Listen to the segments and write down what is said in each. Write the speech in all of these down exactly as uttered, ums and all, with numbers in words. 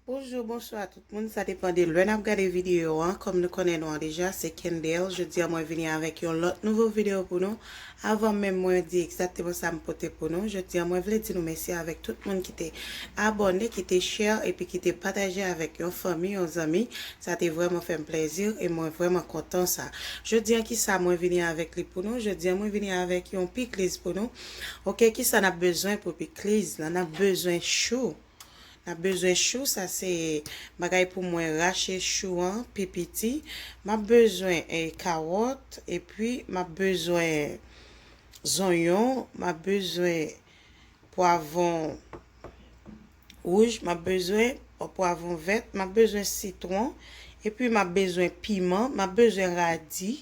Bonjou, bonswa tout moun, sa depan de lè n ap gade videyo an. Kòm nou konnen non an deja, se Kendel. Jodi a mwen vini avèk yon lòt nouvo videyo pou nou. Avan menm mwen di egzakteman sa m pote pou nou, jodi a mwen vle di nou mèsi avèk tout moun ki te abòne, ki te share epi ki te pataje avèk yon fanmi, yon zanmi. Sa te vrèman fè m plèzi e mwen vrèman kontan sa. Jodi a kisa mwen vini avèk li pou nou? Jodi a mwen vini avèk yon pikliz pou nou. Oke, kisa n ap bezwen pou pikliz lan? N ap bezwen chou. N ap bezwen chou, sa se bagay pou mwen rache chou an pi piti. M ap bezwen eh, kawòt, epi m ap bezwen zonyon, m ap bezwen pwavon wouj, m ap bezwen pwavon vèt, m ap bezwen sitwon, epi m ap bezwen piman, m ap bezwen radi,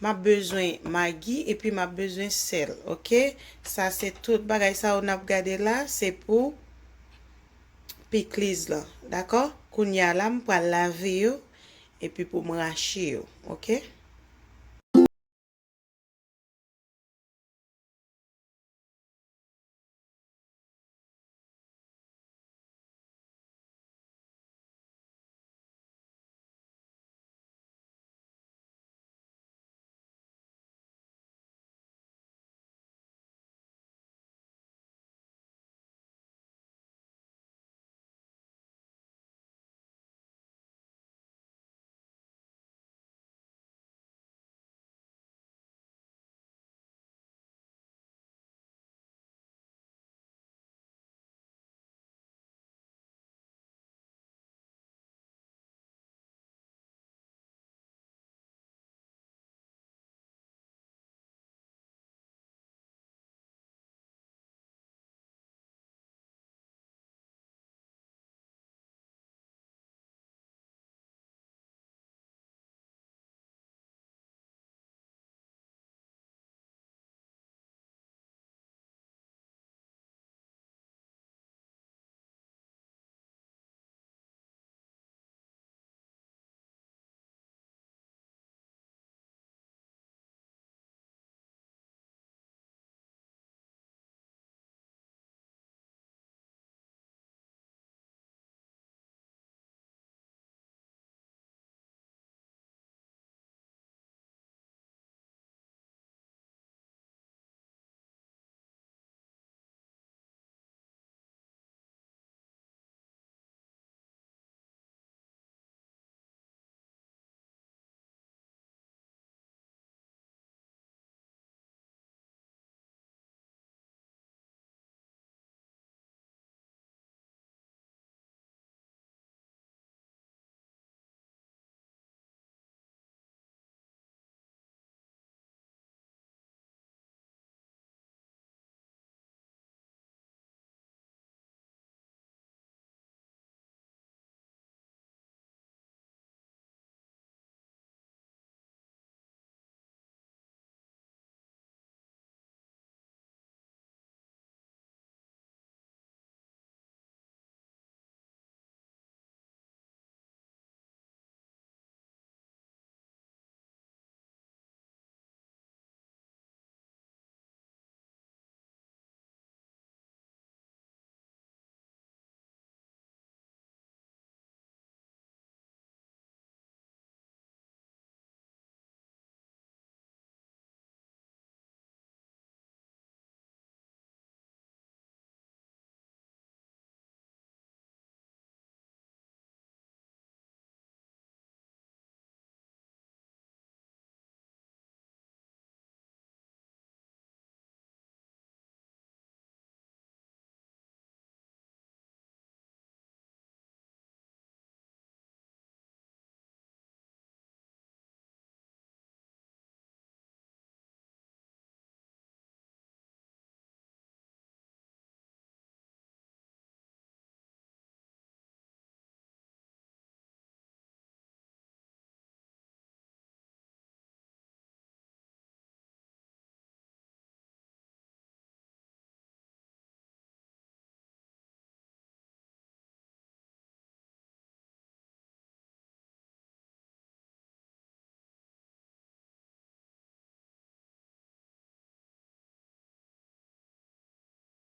m ap bezwen magi, epi m ap bezwen sèl, oke? Sa se tout bagay sa yo n ap gade la, se pou pikliz lan, dakò? Kounye a la, m pral lave yo, epi pou m rache yo, oke?